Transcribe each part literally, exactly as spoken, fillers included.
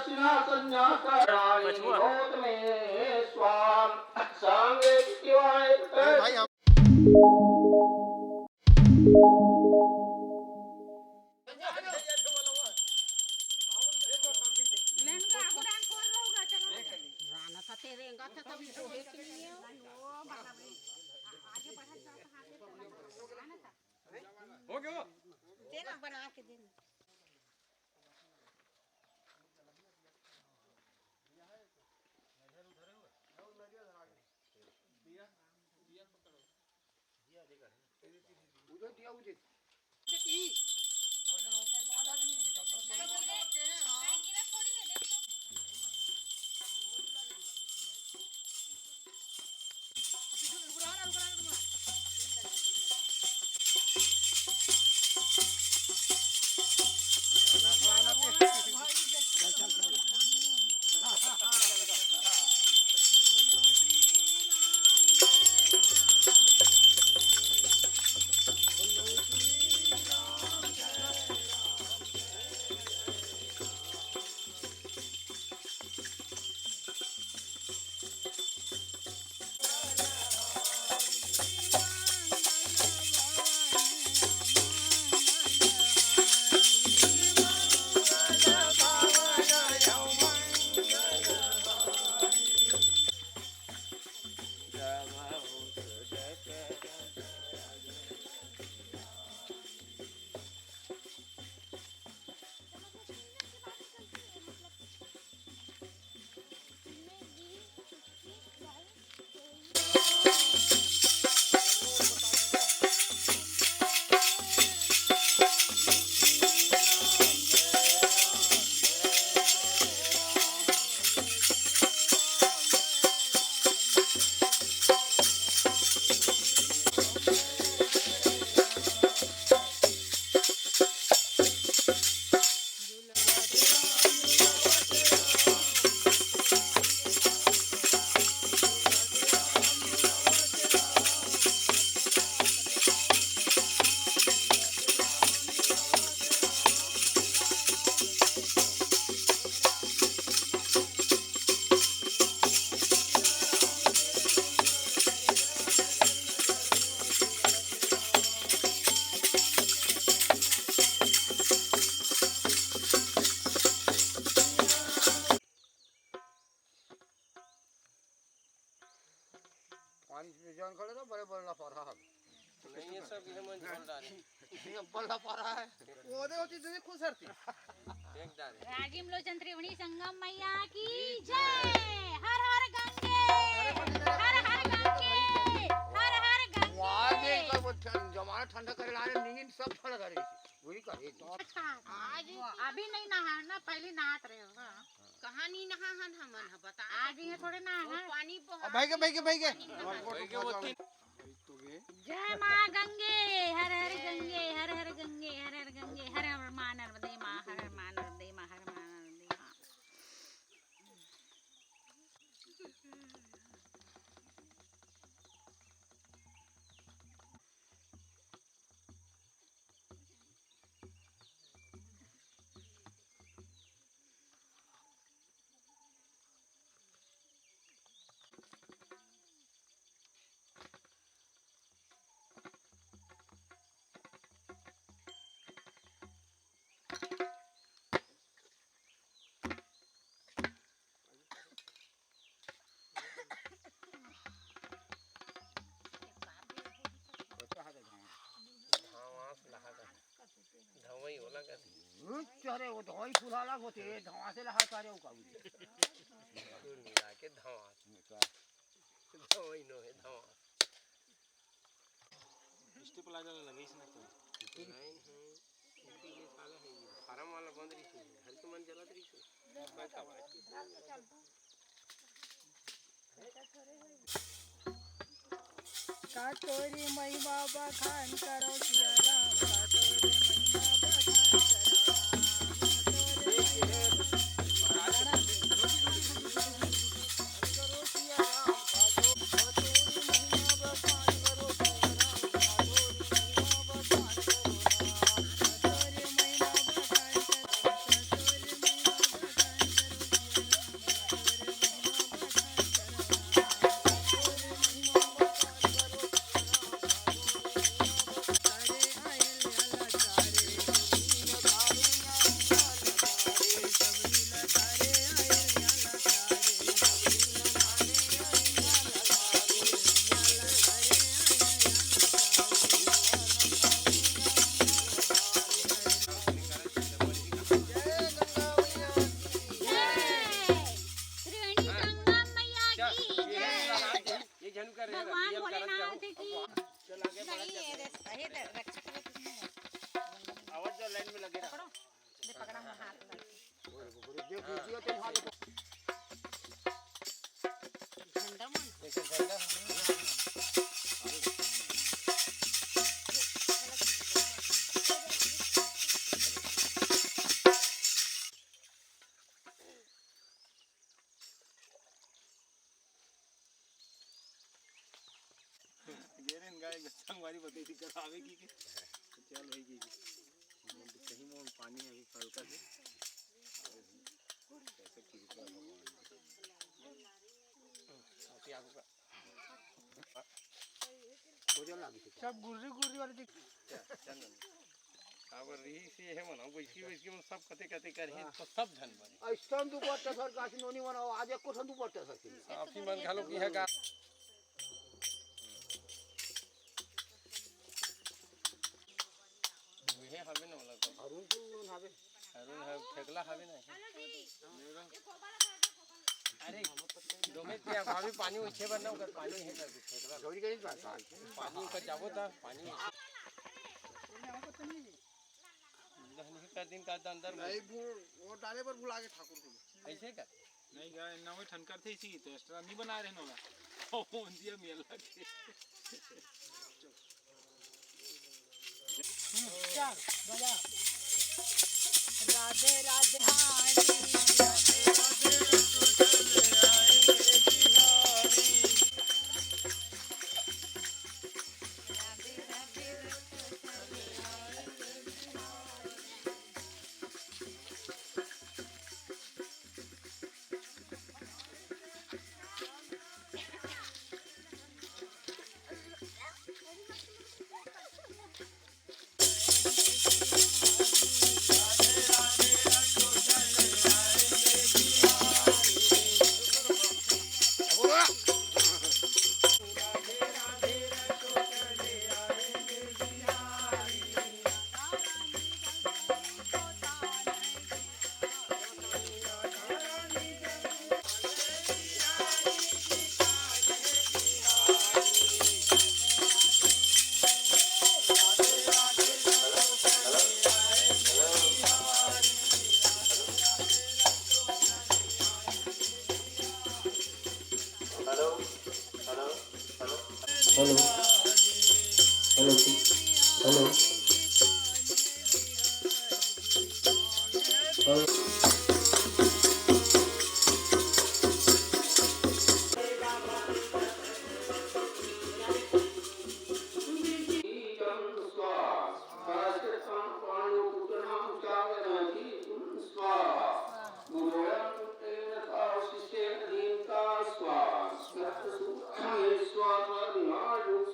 दक्षिणा संन्यासकरणानि गौतमे स्वां सांगे शिवाय। ए भाई, हम हो गया। तेरा बना के दे। उधर दिया, उधर। पानी में जान खड़े ना, बड़े बल्ला पा रहा है। नहीं, ये सब ये मन झोल डाले। ये बल्ला पा रहा है। वो देखो, चीज़ खुश हरती। फेंक डाले। राजिम लोचन त्रिवेणी संगम मैया की जय। हर हर गंगे, हर हर गंगे, हर हर गंगे। वाह, देख कर वो ठंड, जमाना ठंडा करे ला रहे, नींद सब ठंडा करे। वही करे। अच्छा, आज अभी नहीं नहा ना, पहले नहात रहे हो। हाँ। कहाँ नहीं नहा हन हमन ह, बता। आज ये थोड़े ना वो है। पानी बहुत अब भाई के, भाई के, भाई के। पानी नहा। भाई के वो तीन। जय माँ गंगे, हर हर गंगे, हर हर गंगे, हर हर गंगे, हर हर माँ नर्मदे माँ, हर हर माँ नर्मदे माँ, हर माँ नर्मदे माँ। धवास लहा का। धवई ओला का। रुच, अरे वो धवई फुलाला होते, धवासे लहा का रे वो का बोले। कुल मिला के धवास। धवई नो है, धवास। स्टेपलाइजर लगे इसने तो। लाइन है। इसी ये साला है, ये फार्म वाला बंद रही थी, हल्के मन जलत रही थी। का तोरी महिमा बखान करो सिया राम, का तोरी महिमा बखान करो राम, का तोरी महिमा बखान करो सिया राम, का तोरी महिमा बखान करो सिया राम, का तोरी महिमा बखान करो राम, का तोरी महिमा बखान करो राम, का तोरी महिमा बखान करो। लाइन में लगे रहा। दे पकड़ा, हम हाथ लगे। झंडा मन। गेरेन गाय संगवारी बताई थी करावे की के। चल भाई की। सही में पानी है अभी हल्का से। कैसे कृपा भगवान की। अभी आपका हो जाओ ना अभी। सब गुर्री गुर्री वाले दिख। चल, चल ना। काबर रही से हे मन, अब इसकी, इसकी मन सब कते कते कर ही, तो सब झन बने। अइसन दुपट्टा सर काशी नोनी मन, आज एको ठन दुपट्टा सर के। आप ही मन घलो की है का? ये हवे ना वाला तो। अरुण कुन नोन हवे? अरुण है, फेकला हवे ना। अरे, डोमे के अभी पानी उछे बर ना, ओकर पानी है कर फेकला। गौरी गई बात। पानी कर जाबो ता, पानी उछे। नहीं कर दिन का अंदर में। नहीं, भूल, वो डाले पर भुला के ठाकुर को। ऐसे का? नहीं गा, ना वो ठनकर थे इसी तो एक्स्ट्रा नहीं बना रहे नोला। ओ, उंदिया मेल लगे। चल, बजा। Radhe Radhe. Hello, hello, hello, hello. स्वाहा।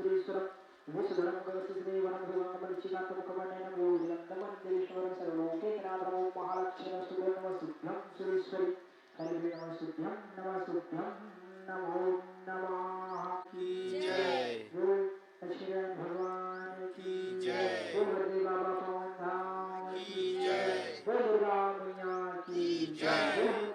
सुरेश्वरं विश्वधरं गगनसदृशं वनभुजं कमलचिकान्तमुखमण्डलं योगिनं दमं देवेशं सर्वलोकैकनाथं। ॐ महालक्ष्मी नमस्तुभ्यं नमस्तुभ्यं सुरेश्वरी। हरिप्रिय नमस्तुभ्यं नमस्तुभ्यं नमो नमः। की जय। बोल लक्ष्मीनारायण भगवान की जय। बोल वरदे बाबा पवन धाम की जय। बोल दुर्गा मैया की जय।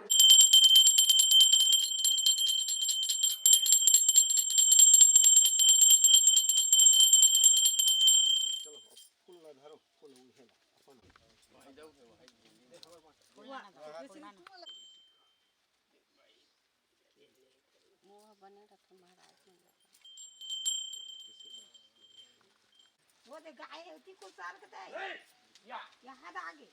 वो बने रथे महाराज में। वो दे गाय है, उसी को सार के दे। यहाँ आ आगे।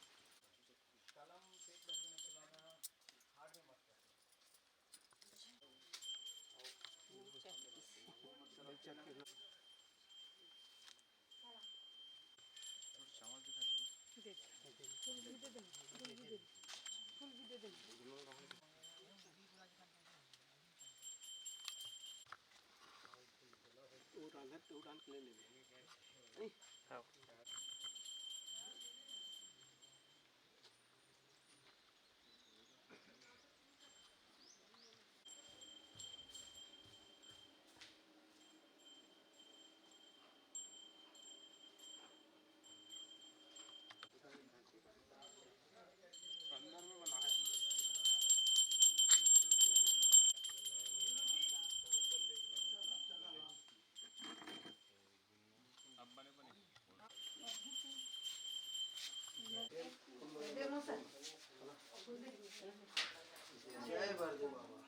जय बरदे बाबा।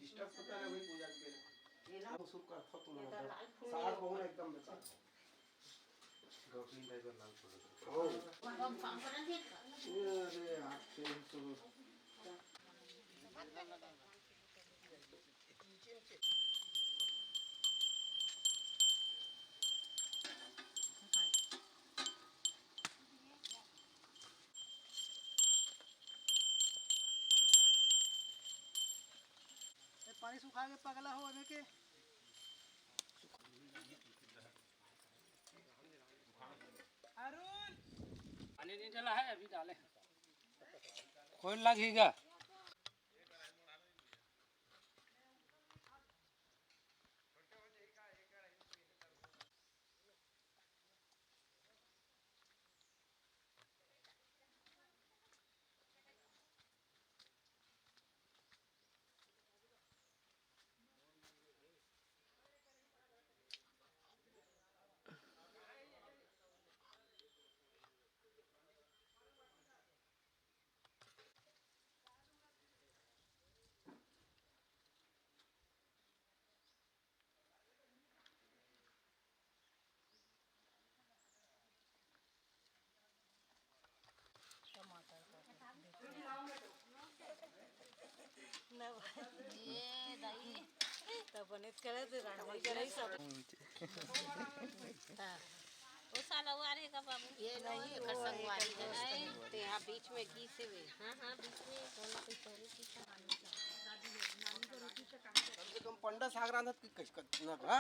डिस्टर्ब होता है भाई पूजा के बेरा। वो शुरू कर, थक तुम लोग। सास बहू ना एकदम बेकार। दो तीन टाइप का लाल छोड़ दो। ओ। ये अरे यार, चलो, चलो। ए, पानी सुखा के पगला हो अबे के। अरुण। पानी नहीं डाला है, अभी डाले हैं। खोल लगी गा। टमाटर काटे। ना भाई। ये दाई। त बने करे तो रांधे करे सब। हाँ। वो साला वो आ रहे का बाबू? ये नहीं, एकर वो संगवारी एकर है। दोस्त है। ते हाँ बीच में घी से वे। हाँ, हाँ, बीच में कौन सी कौन सी कहानी? कम से कम पंडा साग रांधत की कच-, कच-, ना बा।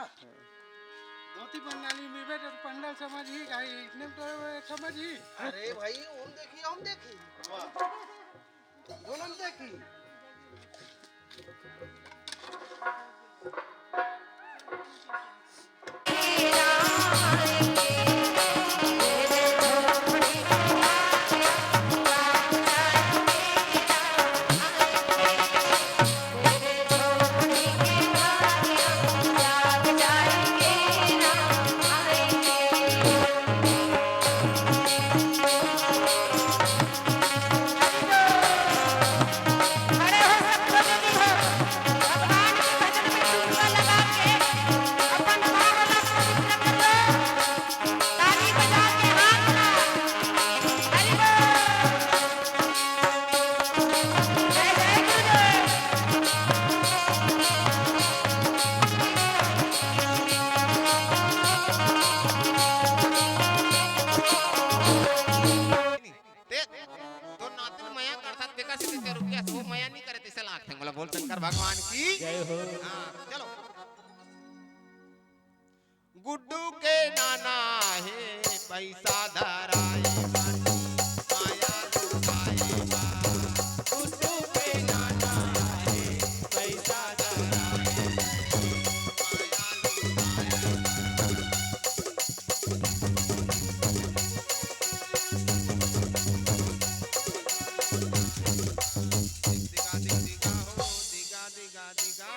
धोती बंगाली में बैठे तो पंडा समझ ही गई, इतने में तो समझ ही। अरे भाई, हम देखी, हम देखी। वाह। दोनों देखी। गुड्डू के नाना हे पैसा धराए बर, माया लुटाए बर। गुड्डू के नाना हे पैसा धराए बर, माया लुटाए बर। दिगा, दिगा, दिगा हो, दिगा, दिगा, दिगा।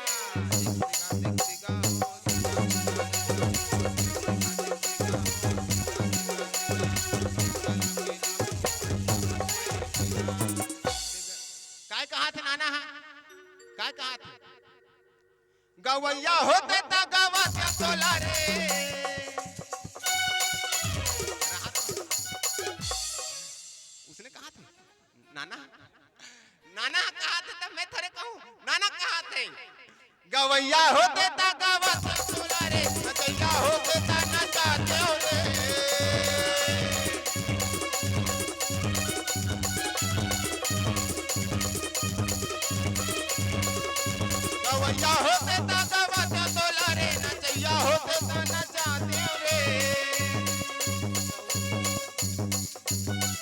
काय कहाथे नाना हा? काय कहाथे? गवैया होते त गवाथे तोला रे। उसने कहाथे, नाना, नाना कहाथे, तब मैं थोड़े कहूँ, नाना कहाथे। गवैया होते त गवाथे तोला रे, नचैया होते त नचाते हो रे। गवैया होते त गवाथे तोला रे, नचैया होते त नचाते हो रे।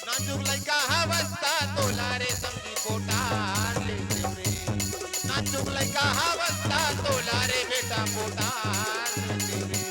नाजुक लइका हवस त तोला रे समधी पोटार लेते रे। नाजुक लइका हवस त तोला रे बेटा पोटार लेते रे।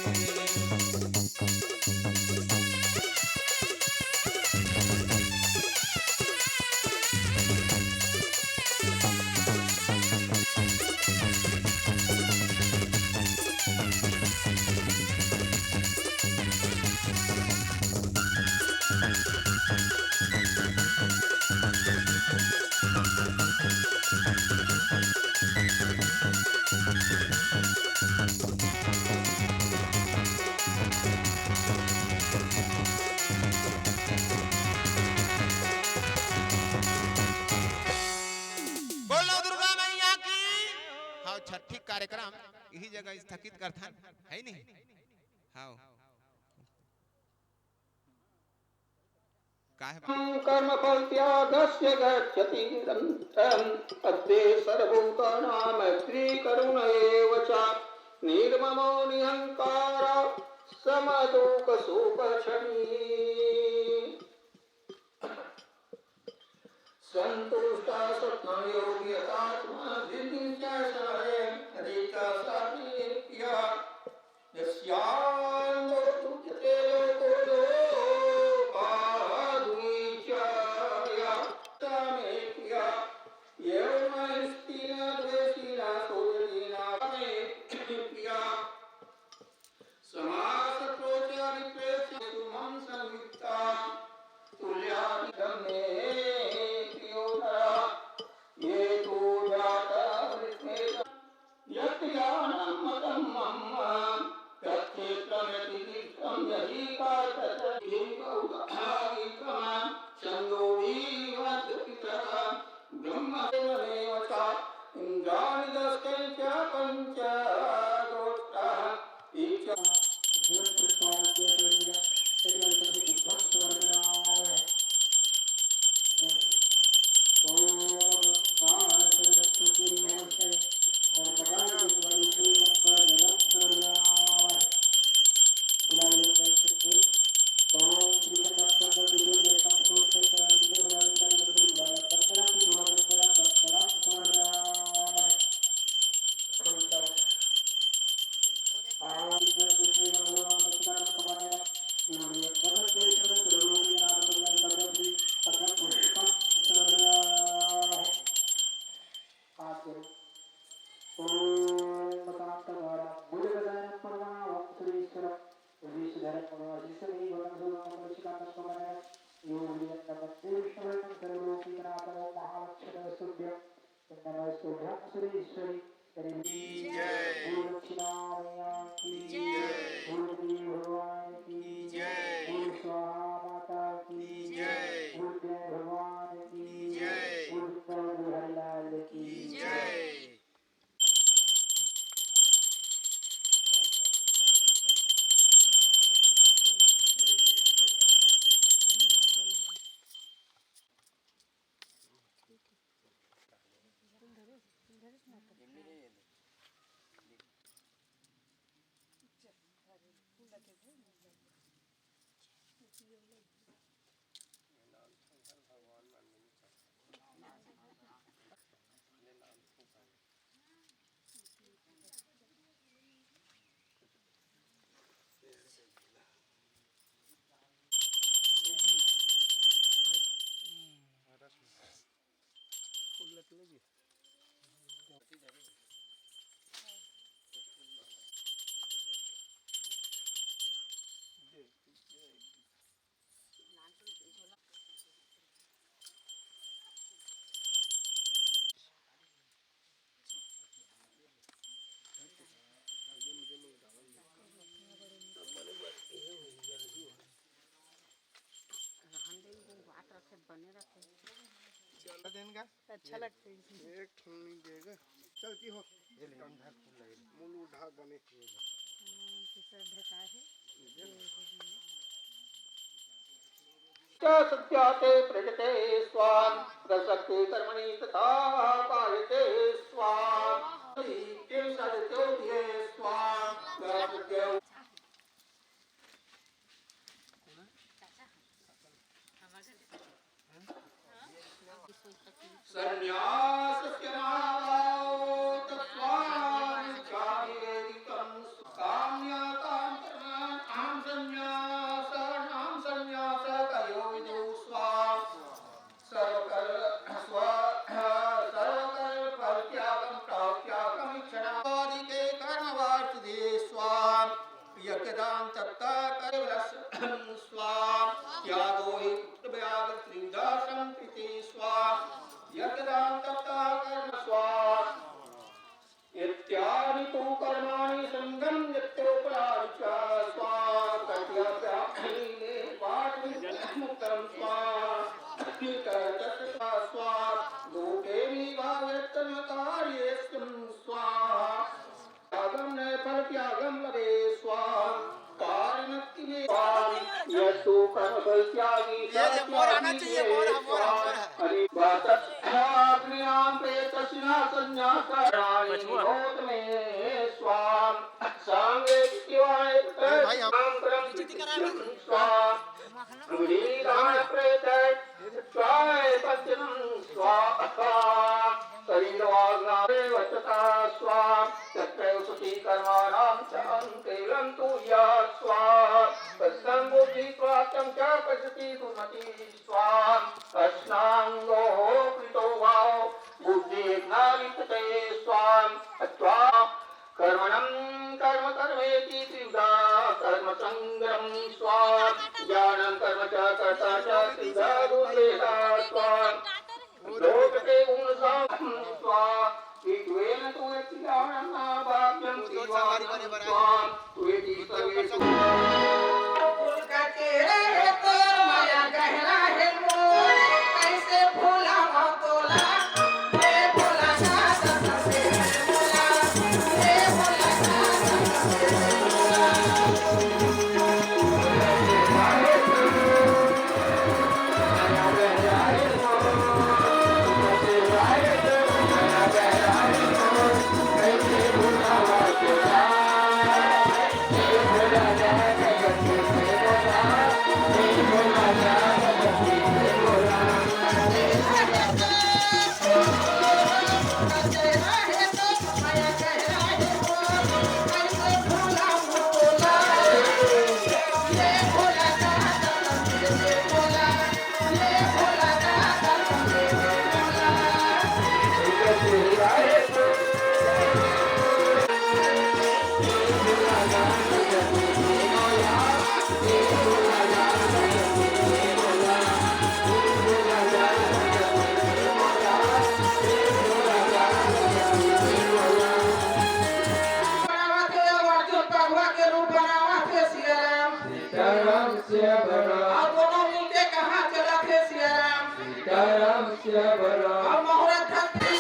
बोलो दुर्गा मैया की। हाँ, छठी कार्यक्रम यही जगह स्थगित करथन, है नहीं? हाँ। काहे बा-, कर्मफलत्यागस्य गच्छति निरन्तरम्। अद्वे सर्वभूतानां मैत्री करुण एव च। निर्ममो निरहङ्कार समदुःखसुखक्षमी। सन्तुष्टा सत्त्वयोगी यथात्मा धीर्यं च शरयन् अधिकः सा मे प्रिया। यस्यां लोकं तुद्यते लोको लोकाद्विचया सा मे प्रिया। एवं न हिंसति न द्वेष्टि न शोचति न मे प्रिया। समासत्वो च विप्रेभ्यस्तु मम सन्निहिता तुल्यानि धर्मे प्रियोधरा। ये तु जाता वृत्ते यत् यानं मतं मम तत्क्षेत्रमिति दृष्टं यदि काचत बहुधा विक्रम छन्दोभिः वर्धते तदा ब्रह्मदेवमेव च इन्द्राणि दशकञ्च पञ्च गोत्राः इति। नमस्तुभ्यं सुरेश्वरी। जय। बोलो दक्षिणा मैया की। जय। बोलो देव भगवान की। जय। बोलो स्वाहा माता की। जय। बोलो जय भगवान की। जय। बोलो बिहारी लाल की। जय। रहन दे, वो बात रखे, बने रखे। चल देन का? अच्छा लगता है इसमें। एक ठन नहीं देगा। चल की हो। ये ले, हम ढाक फूल लगे। मुंह ढाक बने। हाँ, दूसरा ढका है। सत्याते प्रजते स्वां, प्रसक्ते कर्मणि तथा पायते स्वां, नित्यं सदते स्वां, प्रकृत्यो संन्यासस्य महाभावो तत्त्वानि चाभिवेदितं काम्यातां कर्माणां संन्यासानां संन्यासकयो विदुः स्वां सर्वकर्म स्व सर्वकर्मफलत्यागं प्राप्त्यागमिच्छनादिके कर्मवासुदे स्वां यज्ञदां तप्ता केवलस्मिन् स्वां त्यागो हि पुत्रव्याघ्रत्रिविधा संप्रीति स्वां यज्ञदां तप्ता कर्म स्वां इत्यादि तु कर्माणि संगं यत्रोपराधि च स्वां तस्याभ्यामेन पाठमुत्तरं स्वां इतरतश्च स्वां लोके विभाव्यत्तम कार्येऽस्मिन् स्वां त्यागं नैफलत्यागं लभे स्वां पारिणत्तिमे स्वां यस्तु कर्मफलत्यागी ये, ये मोर आना चाहिए, मोर है, मोर है, मोर है। अरे वासत्याग्निनां प्रेतस्नासंन्यासकरणानि बचुआ। होत मे स्वां सांगे ए भाई, हम कर्म पीछे करा रहे हैं। स्वां विधान प्रेत स्वाय पंचम स्वाहा। शरीरवाग्नावे वचसा स्वां तत्रैव सति कर्माणां च अंते लन्तु या स्वां पश्यं बुद्धि प्राप्तं च पश्यति दुर्मति स्वां अस्नांगो कृतो भाव बुद्धि नालिप्यते स्वां स्वां कर्मणं कर्म कर्मेति त्रिविधा कर्म संग्रहं स्वां ज्ञानं कर्म च कर्ता च त्रिविधा गुणभेदा स्वां लोकते गुणसां स्वां विद्वेन तु यत् ज्ञानं न भाव्यं त्रिवारं स्वां त्वेति सर्वेषु फूल का चेहरा है तोर, माया गहरा है मोर, कैसे भुलावा तोला, मैं भुला ना सकते मोला, मैं भुला ना सकते मोला। बनावत हे, अर्जुन पगवा के रूप बनावत हे सिया राम। सीताराम सिया राम। अउ दोनों मिलके कहाँ चलत हे सिया राम। सीताराम सिया राम। अउ मोहरा धरती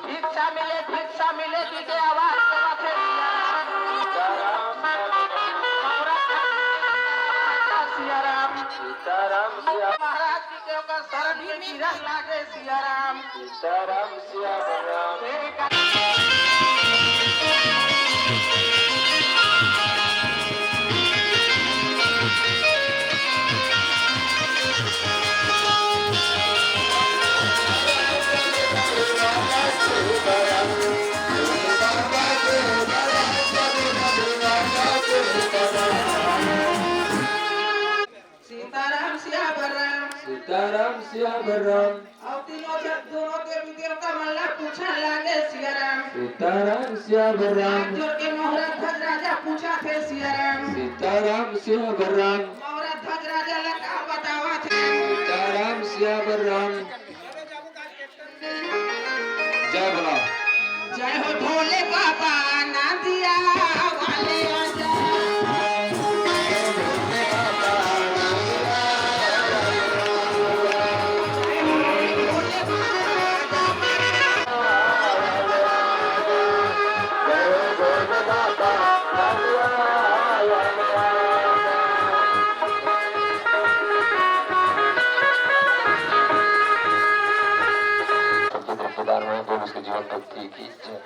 भिक्षा मिले, भिक्षा मिले, दीदी आवाज देवत हे। सिया राम, सीताराम, सिया। महाराज जी के ओकर शरण में गिरन लागे, सिया राम, सीताराम, सिया राम। सीताराम सिया बलराम। सीताराम सिया बलराम। अउ तीनों जन, दोनों देवी देवता मन ला पूछन लागे सिया राम। सीताराम सिया बलराम। हाथ जोड़ के मौरा ध्वज राजा पूछत हे सिया राम। सीताराम सिया बलराम। मौरा ध्वज राजा ला का बतावत हे? सीताराम सिया बलराम। जय भोला। जय हो भोले बाबा, नंदिया वाले आजा। सबके दिलदार में बोल उसके जीवन भक्ति की जय।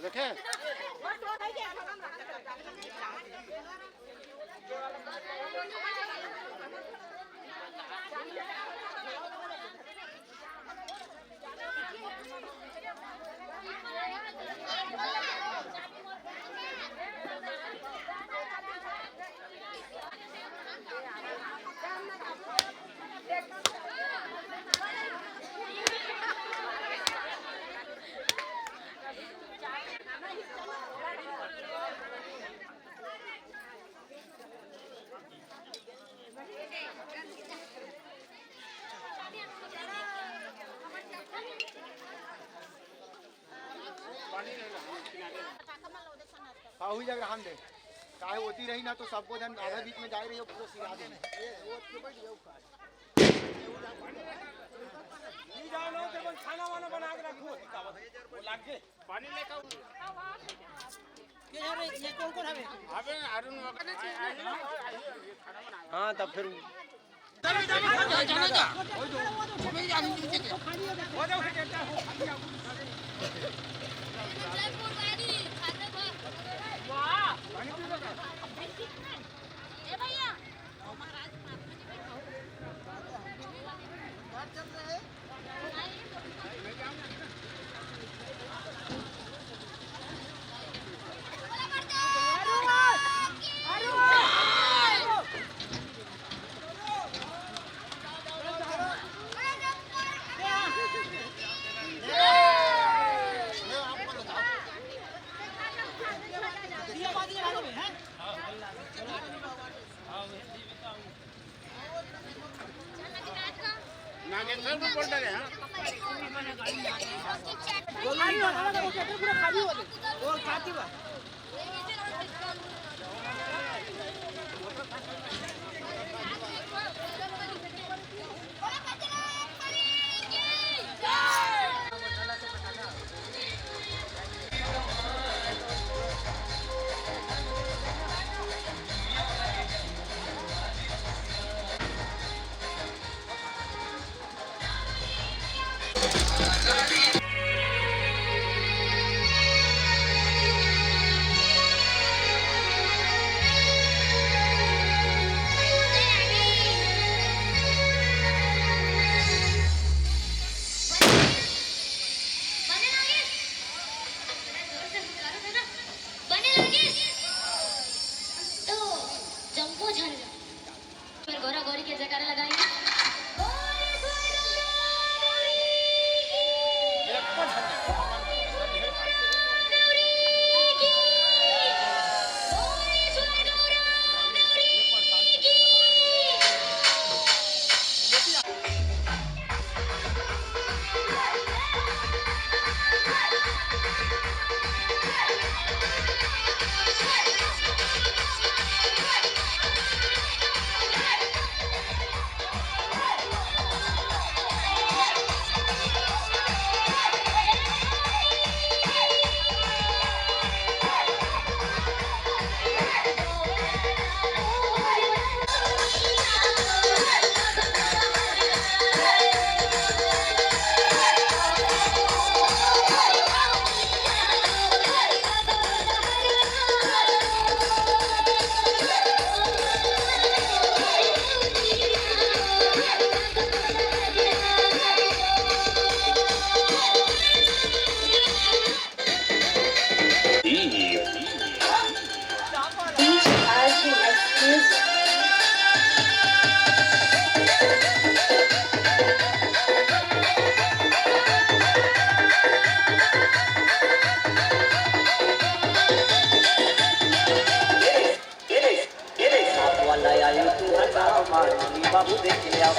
देखे? हाँ, वही जगह रहन दे। काहे होती रही ना तो सबको जन आधा बीच में जाए रही हो, पूरा सिरा दे। नहीं जाओ ना, तो खाना वाना बना के रखो। वो लग गए। पानी लेकर। के हवे? ये कौन कौन हवे? अबे अरुण वगैरह। हाँ, तब फिर नागेश्वर को बोल रहे हैं। बाबू देख ले आओ।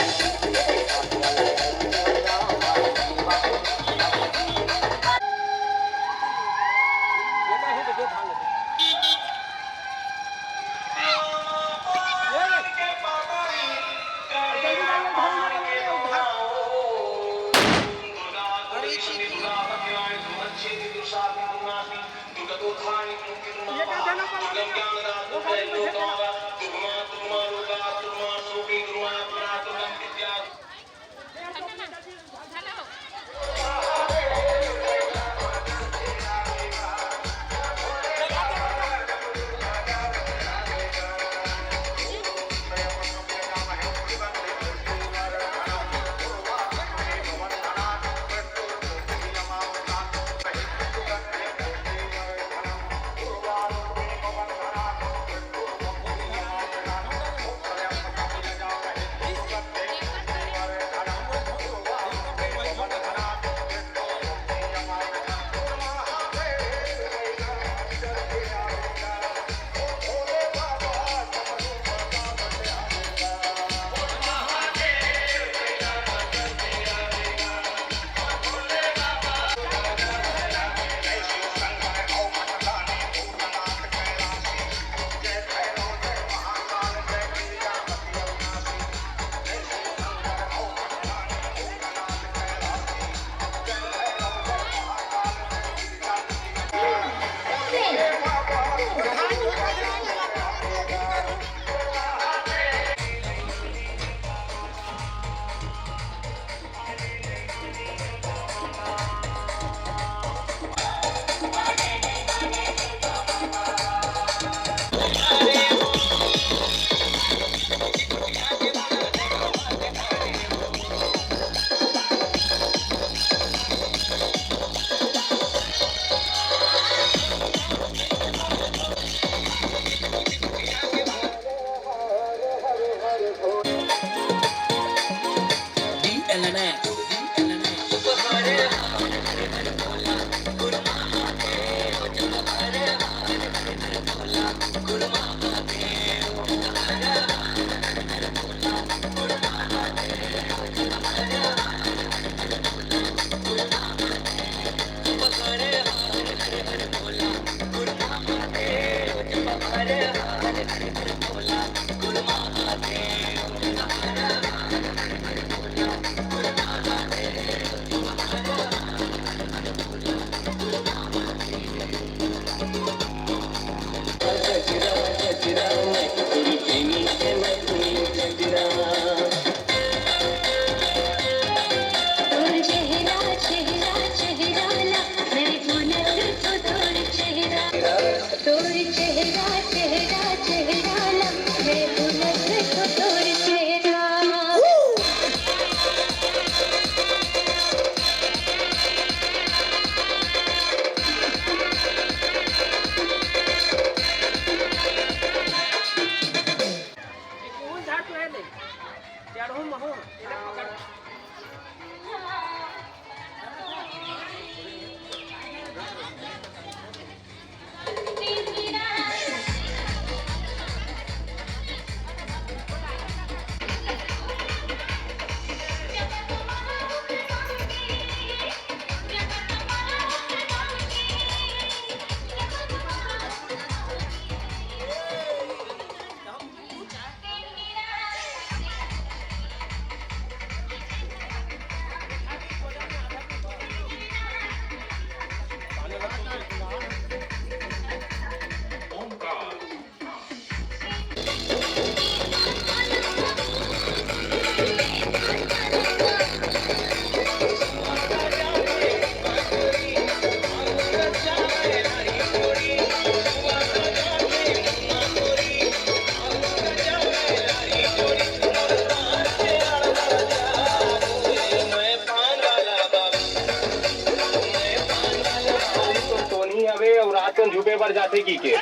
टोनी हवे अउ रात कन झुपे बर जाथे की के।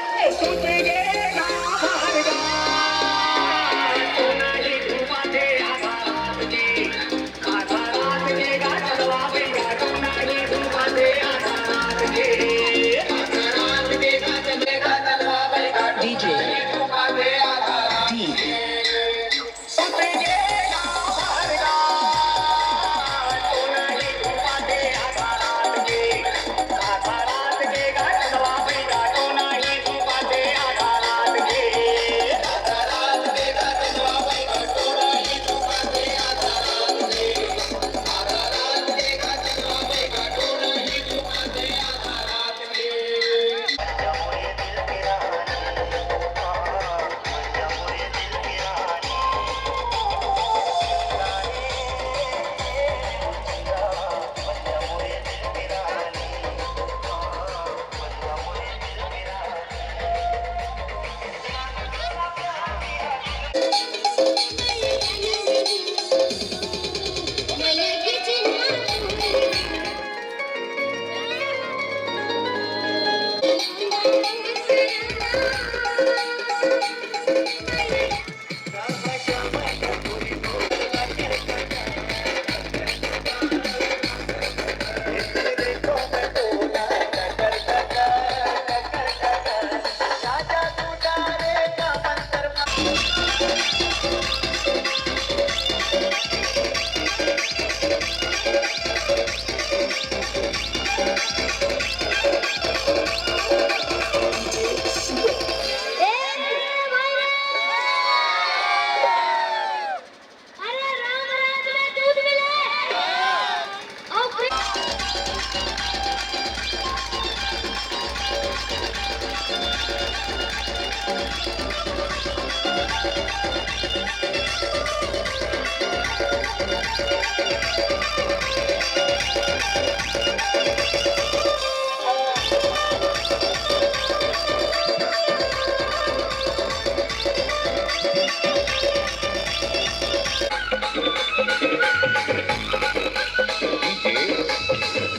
D J D J।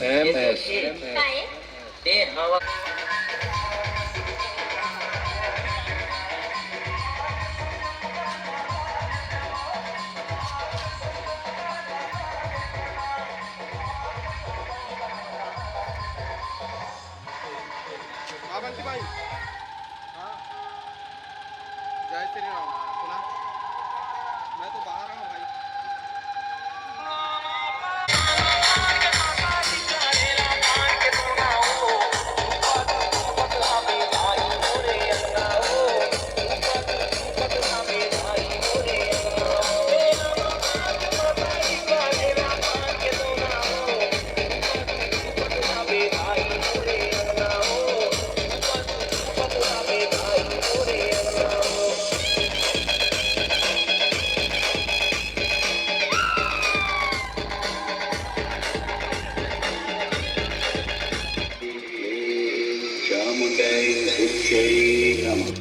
M S. हाँ बंटी भाई। हाँ। जय श्री राम। सुना? मैं तो बाहर हूँ भाई। चामुंडाई हुच्चई नमः।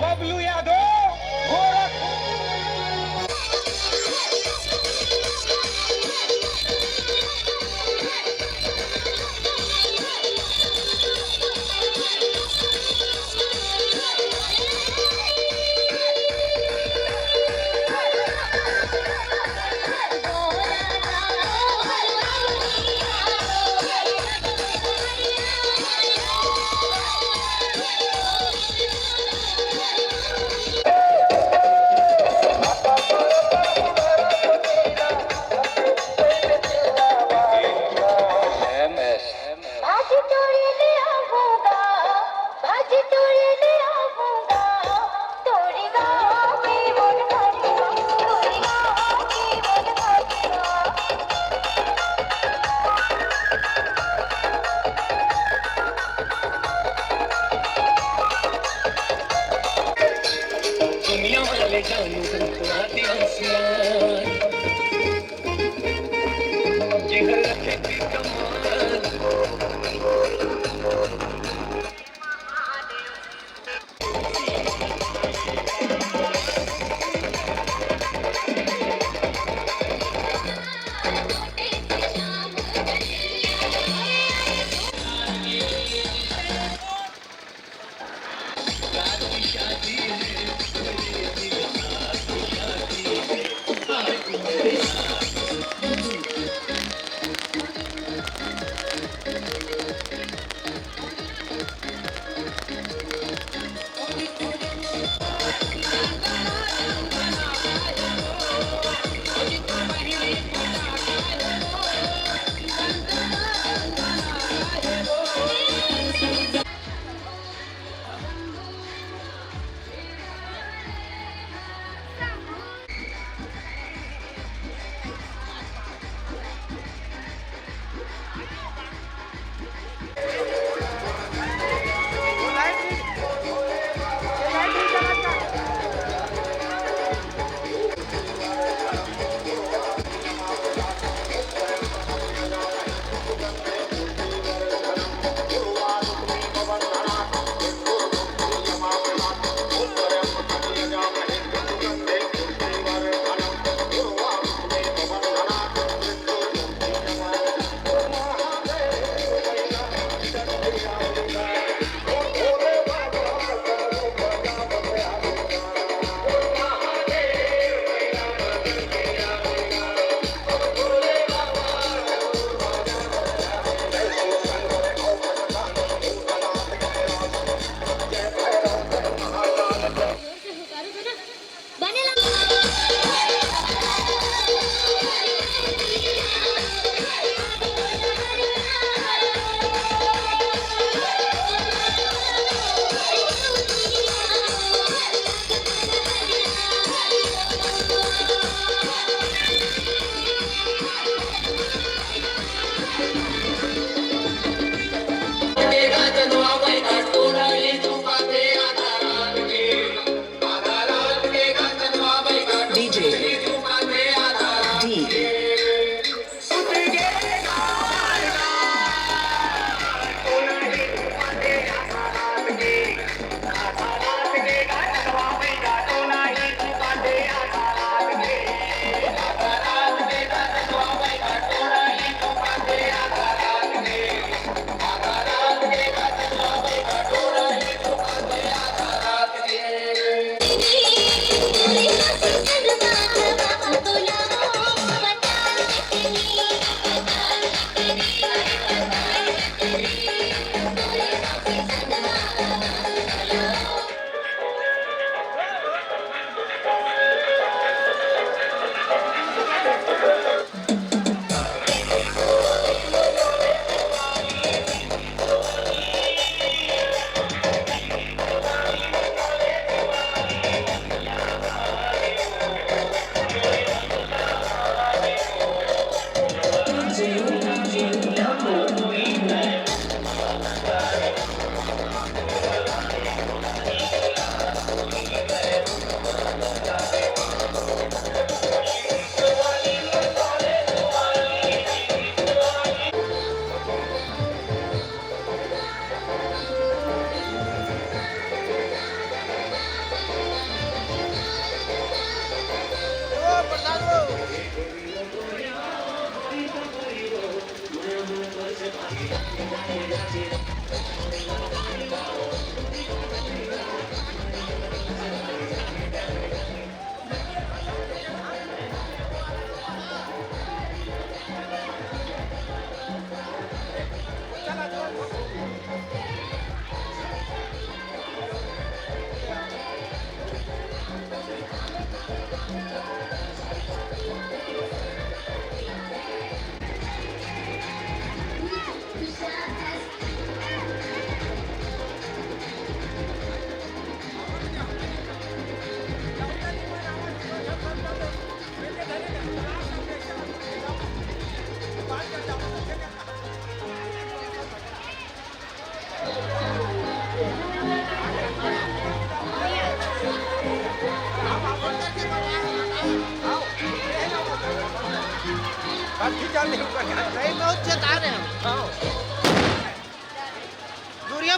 बबलू यादव, गोरखपुर। भाजी तोड़े ले आऊंगा, भाजी तोड़े ले आऊंगा, तोड़ेगा के मोर भाजीवा, तोड़ेगा के मोर भाजीवा। दुनिया वाले जानू रात हंसिया। नहीं, बहुत जता रहे हैं। दूरिया।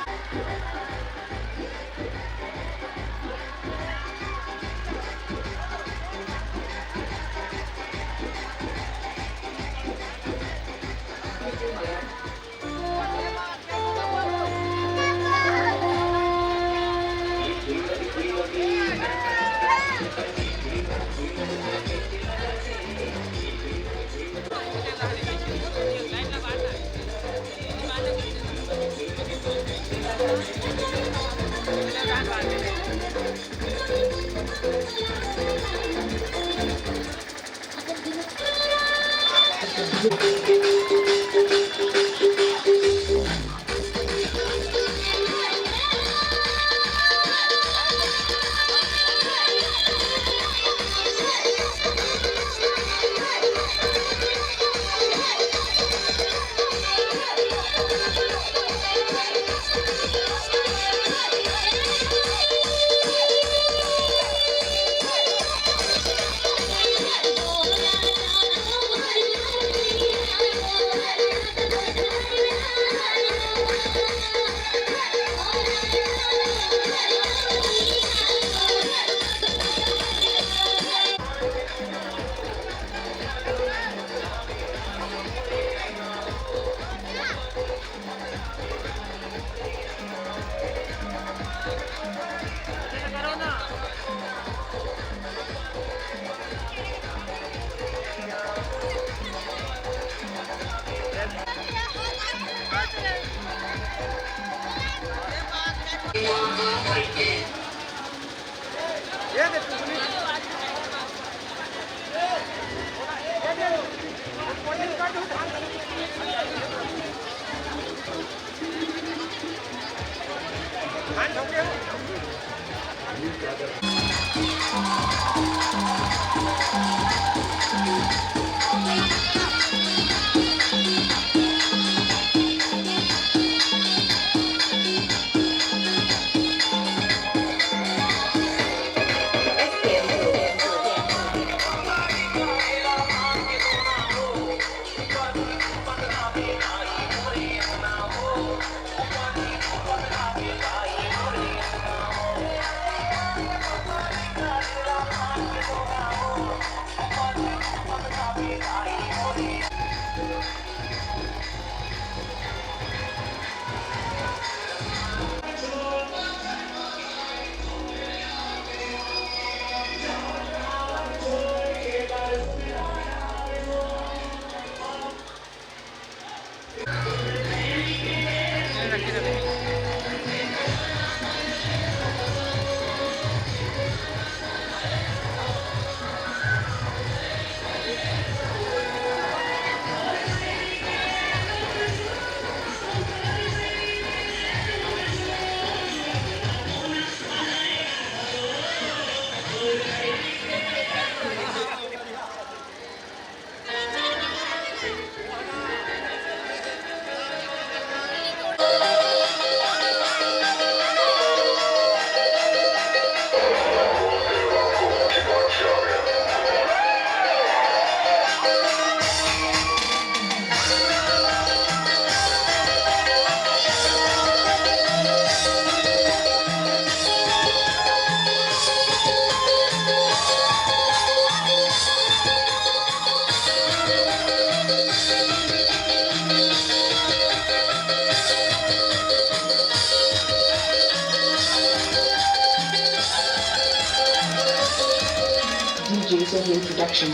Production.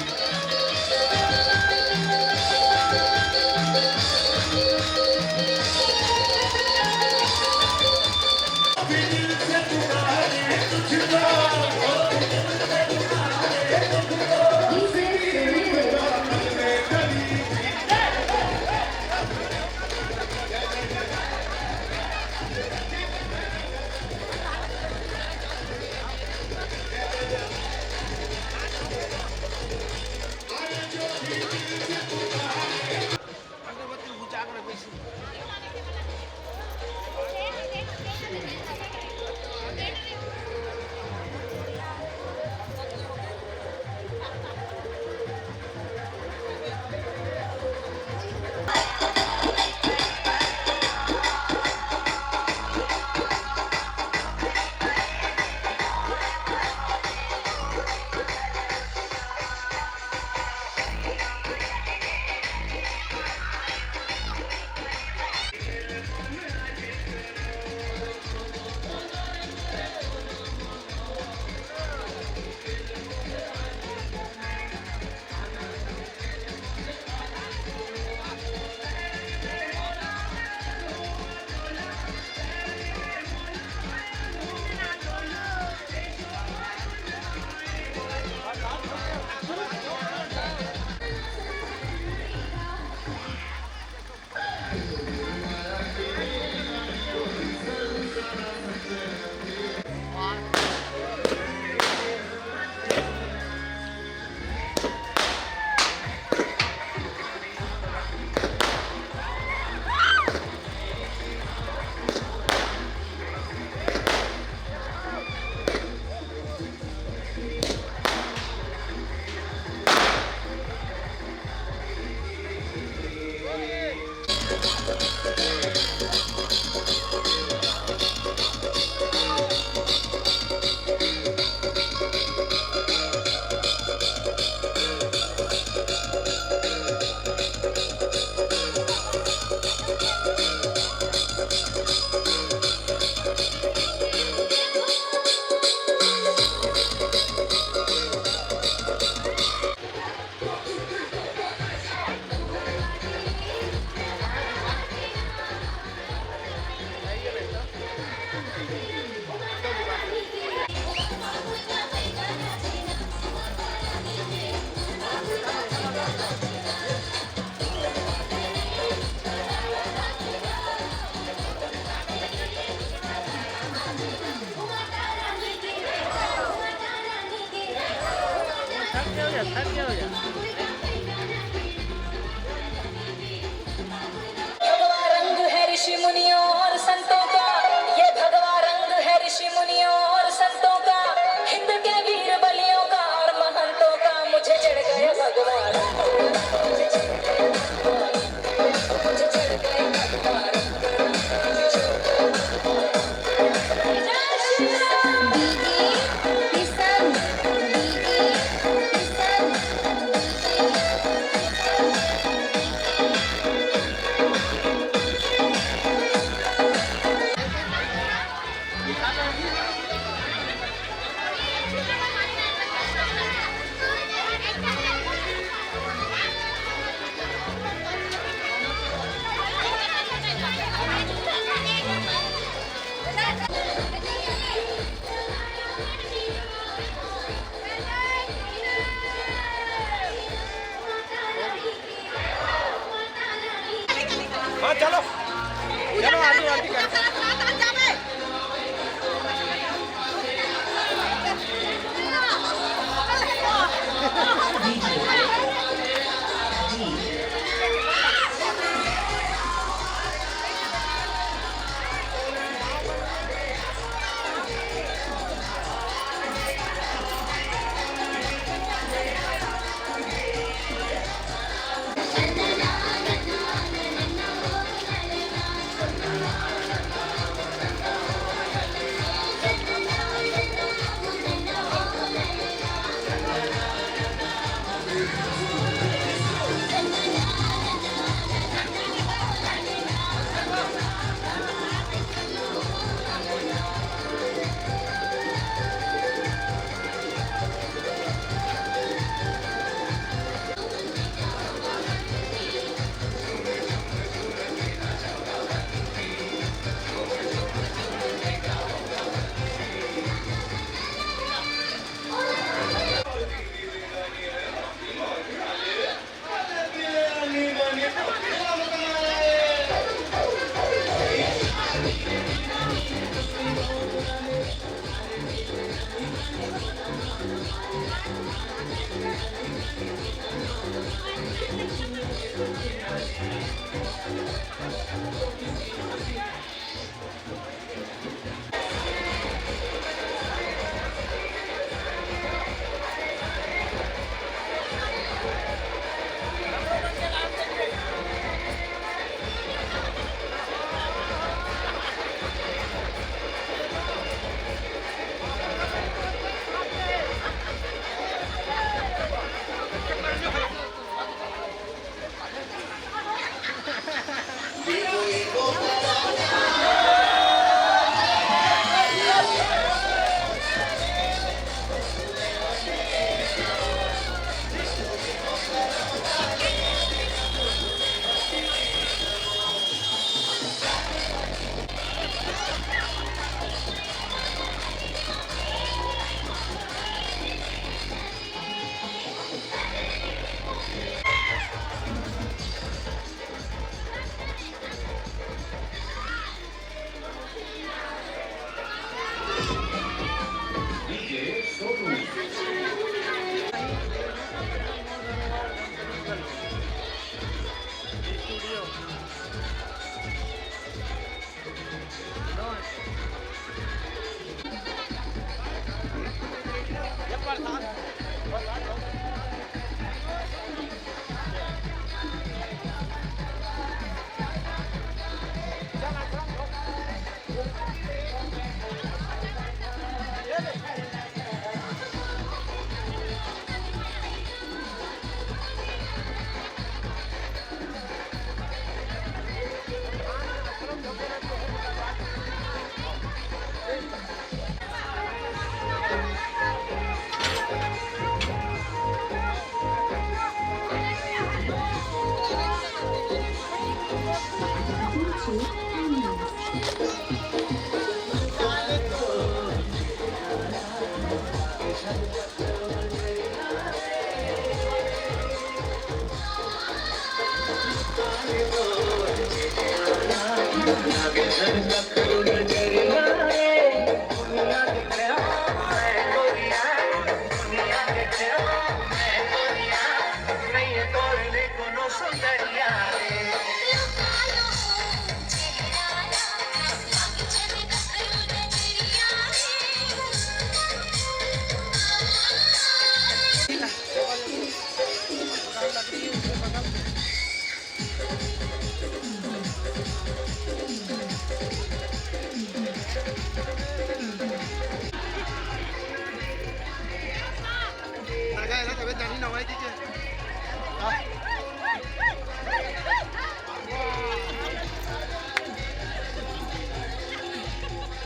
भगवा रंग है ऋषि मुनियों और संतों का, ये भगवा रंग है ऋषि मुनियों और संतों का, हिंद के वीर बलियों का और महंतों का। मुझे चढ़ गए भगवा रंग, मुझे चढ़ गए भगवा रंग, मुझे चढ़ गए भगवा रंग। हाँ, चलो। चलो, आरती, आरती करो।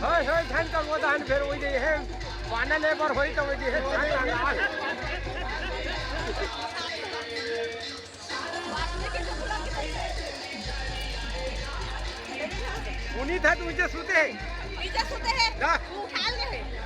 होय, होय, झन का गोदान फेर वही दे हे, पाना ले बर होई तो वही दे हे। पुनीत ह, तू नीचे सुते हे। नीचे सुते हे। जा। तू उठा ले हे।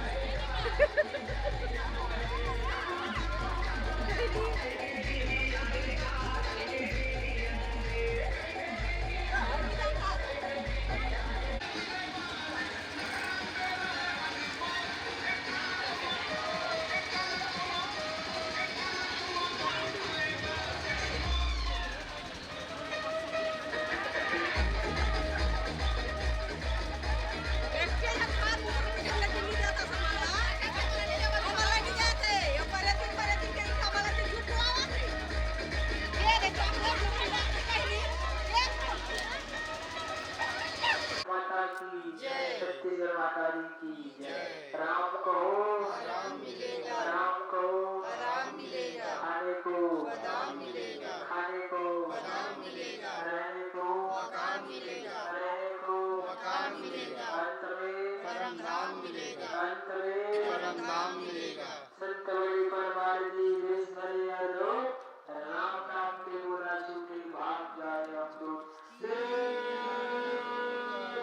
माता की जय। छत्तीसगढ़ माता की जय। राम कहो, राम मिलेगा। राम कहो, राम मिलेगा। खाने को, बादाम मिलेगा। खाने को, बादाम मिलेगा। रहने को, मकान मिलेगा। रहने को, मकान मिलेगा। अंत में, परम धाम मिलेगा। अंत में, परम धाम मिलेगा। संत वली परमार जी, विश्वनाथ यादव, राम नाम के बोला छूटे भाग जाए हम तो।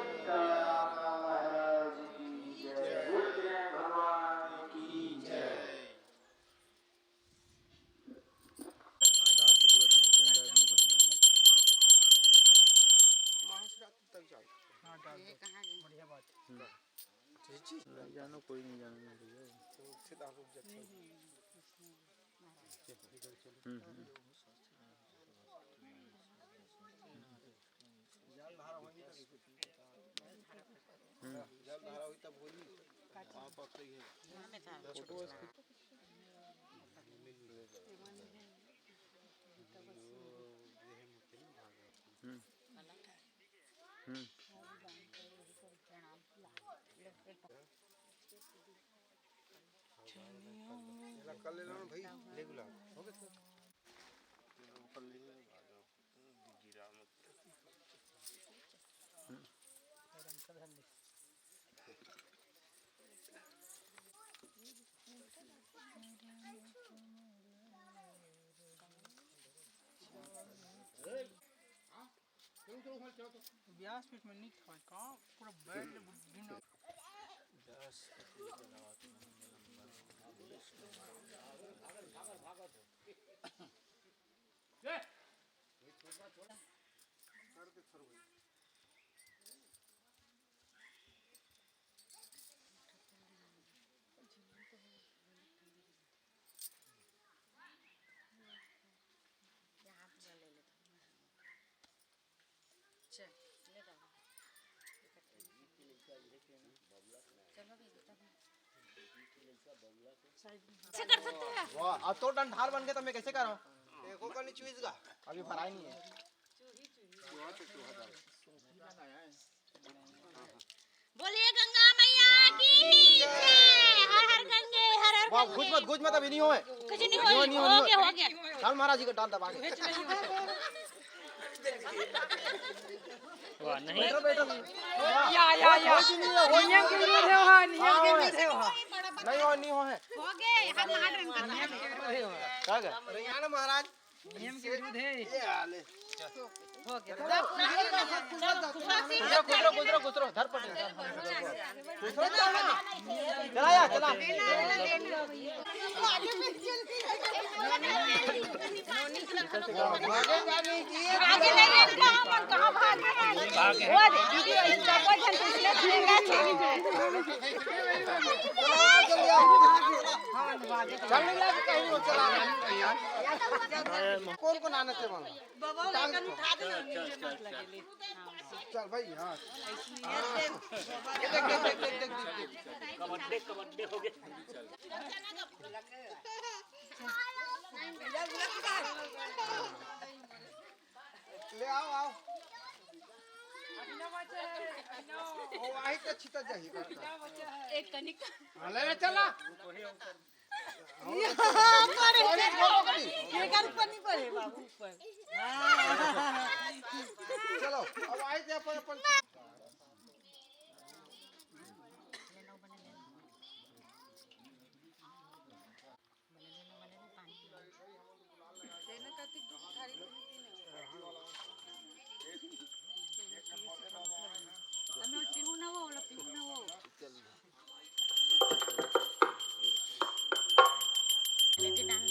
सीताराम महाराज की जय, बुद्ध भगवान की जय। हाँ, डाल दो। बढ़िया बात है। हम्म। जानो, कोई नहीं जानो भैया। तो फिर आप लोग जब हम्म, हम्म। जल धारा होई तब होई। आप, आप सही है। फोटो हम्म। हम्म। चलिए। कर ले लो ना भाई, ले गुलाब। हो गया। कर ले। व्यासपीठ में नहीं था का, पूरा बैठ के बुद्धि ना। चल, ले जाओ। चलो भी, तब ऐसे कर सकते हैं। वाह, अब तो डंडाल बन गया, तो मैं कैसे करूँ? देखो, कल चुईस गा। अभी भराई नहीं है। बोलिए गंगा मैया की जय। हर हर गंगे, हर हर वाह, गंगे। घुस मत, घुस मत, अभी नहीं होए। कुछ नहीं नहीं होए, होए, नहीं होए, हो नहीं गया, होए। हो गया। चल महाराज जी का डाल दबा के। वाह, नहीं। बैठो, बैठो। या, या, या। कुछ नहीं है, कुछ नियम के नहीं है। विरुद्ध है वहाँ, नियम के हाँ, विरुद्ध है वहाँ। नहीं हो, नहीं हो है। हो गए, हम हाथ रंग करते हैं। नियम के विरुद्ध है वहाँ। क्या गया? अरे यहाँ ना महाराज। नियम के विरुद्ध है। ये हाल है। हो गया। गुजरो, गुजरो, गुजरो, गुजरो, धर पकड़। गुजरो तो है। चला यार, चला। आगे नहीं, कहाँ पर, कहाँ भाग रहे हैं? वो दे, दीदी, इसका कोई झन पिछले छुएगा, छुएगा। चल नहीं लगा, कहीं वो चला रहा है। कौन कौन आने से मांगा? बाबा, लेकिन उठा दे ना, नीचे मत लगे ले। चल भाई, हाँ। ये देख, देख, देख, देख, देख, देख। कबड्डी, कबड्डी हो गई। ले आओ, आओ। ओ, वही तो छिता जाही। एक कनिक। हाँ, ले, ले, चला। यहाँ पर है। ये घर ऊपर नहीं पड़े बाबू, ऊपर। चलो, अब आए थे अपन, अपन। लेके डालना।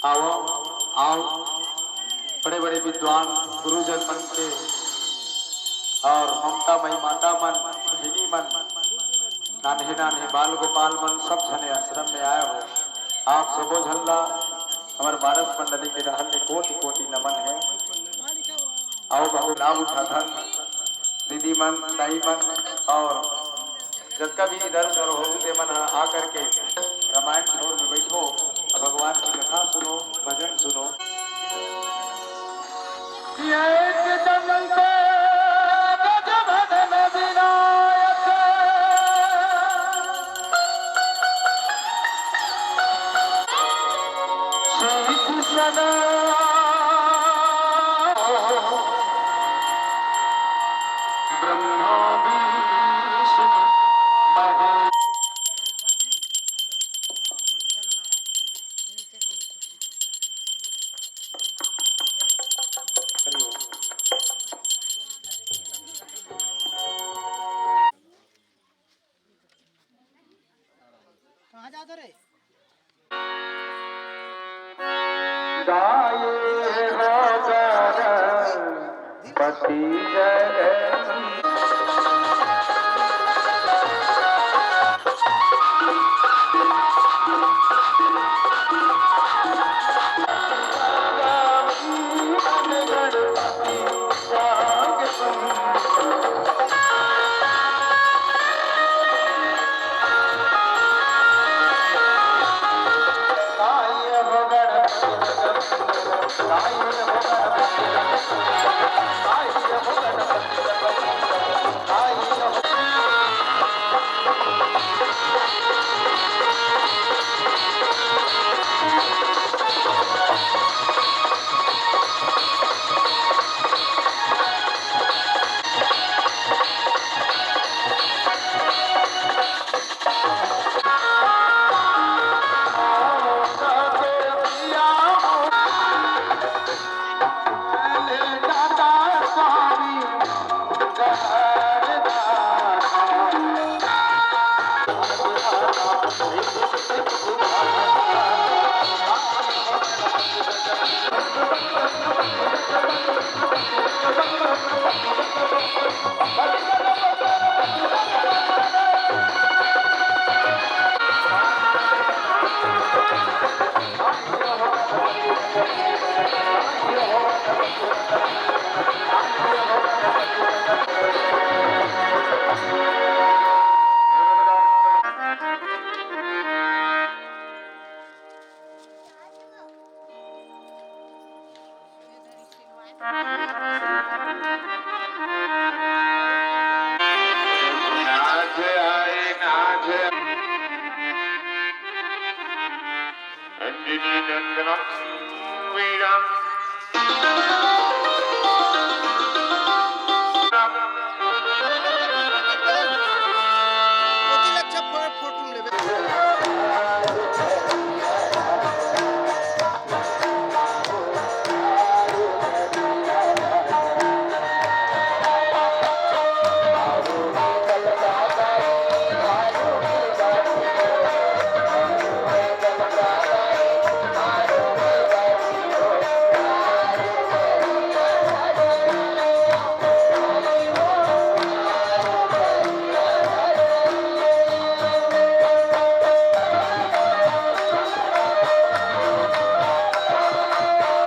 आओ, आओ, बड़े बड़े विद्वान गुरुजन मन के और ममता मई माता मन, बहिनी मन, नान्हे नान्हे बाल गोपाल मन, सब झने आश्रम में आए हो। आप सबो झन ला हमर मानस मंडली के डहर ले कोटि कोटि नमन है। आओ, बहुत लाभ उठाथन दीदी मन, दाई मन और जतका भी इधर उधर हो, ते मन ह आ करके रामायण ठौर में बैठो, भगवान की कथा सुनो, भजन सुनो। एकदंत गजवदन विनायक श्रीकृष्ण ब्रह्मा विष्णु महेश। कहाँ जात हो रे? गाये हो गणपति जगन।